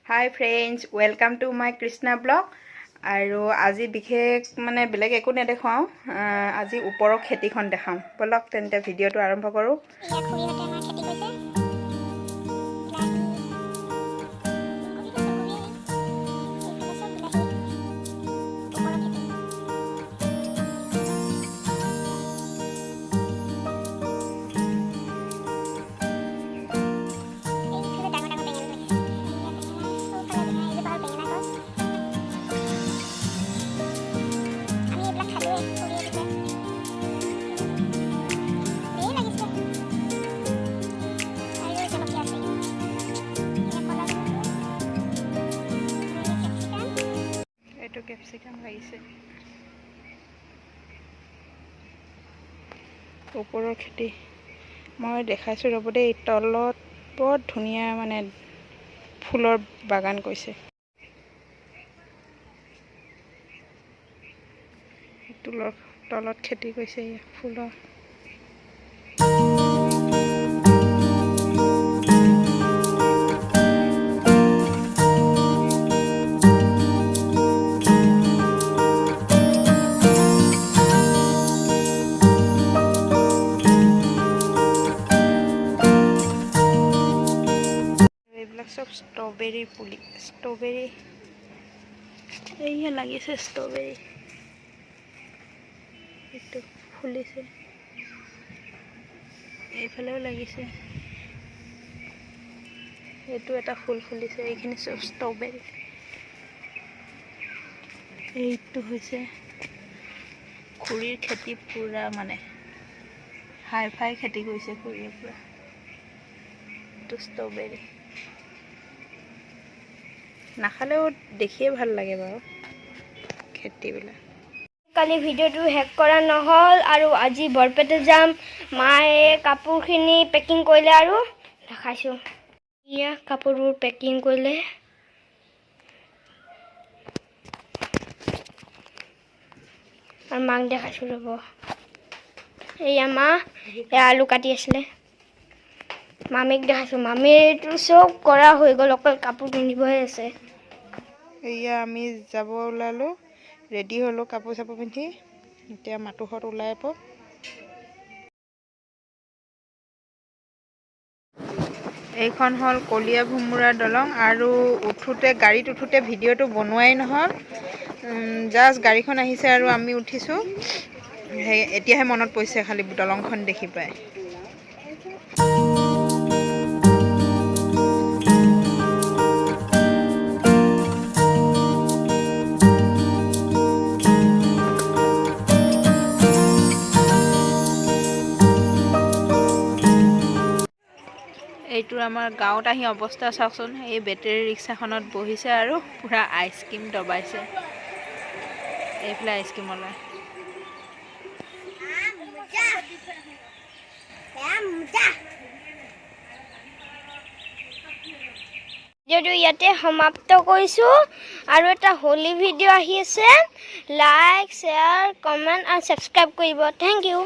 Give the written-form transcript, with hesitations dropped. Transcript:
Hi friends, welcome to my Krishna vlog. আৰু আজি বিশেষ মানে বেলেগ একো নেদেখুৱাওঁ, আজি ওপৰৰ খেতিখন দেখাওঁ। ব'লক তেন্তে, ভিডিঅ'টো আৰম্ভ কৰোঁ। এয়া খুৰীহঁতে আমাৰ খেতি কৰিছে, বিলাহী, ফুলকবি, ফুলকবি, এইফালে চব বিলাহী, ওপৰৰ খেতি। এইফালে ডাঙৰ ডাঙৰ বেঙেনা লাগিছে। এয়া বেঙেনা, সোঁফালে বেঙেনা, এইজোপা হ'ল বেঙেনা গছ। আমি এইবিলাক খালোঁৱেই, খুৰীয়ে দিছে। ধেৰ লাগিছে। আৰু জলকীয়া আছে। এয়া ক'লা জলকীয়া আৰু এয়া কেপচিকাম। এইটো কেপচিকাম লাগিছে। ওপৰৰ খেতি মই দেখাইছোঁ, ৰ'ব দেই। তলত বৰ ধুনীয়া মানে ফুলৰ বাগান কৰিছে। তলত খেতি কৰিছে এয়া ফুলৰ। এইবিলাক চব ষ্ট্ৰবেৰী পুলি, ষ্ট্ৰবেৰী এইয়া লাগিছে। ষ্ট্ৰবেৰী এইটো ফুলিছে, এইফালেও লাগিছে। এইটো এটা ফুল ফুলিছে। এইখিনি চব ষ্ট্ৰবেৰী। এইটো হৈছে খুৰীৰ খেতি, পূৰা মানে হাই ফাই খেতি কৰিছে খুৰীয়ে পূৰা। এইটো ষ্ট্ৰবেৰী নাখালেও দেখিয়ে ভাল লাগে বাৰু খেতিবিলাক। কালি ভিডিঅ'টো শেষ কৰা নহ'ল আৰু আজি বৰপেটা যাম। মায়ে কাপোৰখিনি পেকিং কৰিলে আৰু দেখাইছোঁ। এয়া কাপোৰবোৰ পেকিং কৰিলে। আৰু মাক দেখাইছোঁ, ৰ'ব। এয়া মা, এয়া আলু কাটি আছিলে। মামীক দেখাইছোঁ। মামীৰটো চব কৰা হৈ গ'ল, অকল কাপোৰ পিন্ধিবহে আছে। এয়া আমি যাব ওলালোঁ, ৰেডি হ'লোঁ কাপোৰ চাপোৰ পিন্ধি। এতিয়া মাতুহঁত ওলাই আকৌ। এইখন হ'ল কলীয়া ভোমোৰা দলং। আৰু উঠোঁতে, গাড়ীত উঠোঁতে ভিডিঅ'টো বনোৱাই নহ'ল। জাষ্ট গাড়ীখন আহিছে আৰু আমি উঠিছোঁ। সেই এতিয়াহে মনত পৰিছে খালি দলংখন দেখি পাই। এইটো আমাৰ গাঁৱত আহি অৱস্থা চাওকচোন। এই বেটেৰী ৰিক্সাখনত বহিছে আৰু পূৰা আইচক্ৰীম দবাইছে। এইফালে আইচক্ৰীম ওলায়। ভিডিঅ'টো ইয়াতে সমাপ্ত কৰিছোঁ আৰু এটা হোলী ভিডিঅ' আহি আছে। লাইক, শ্বেয়াৰ, কমেণ্ট আৰু ছাবস্ক্ৰাইব কৰিব। Thank U.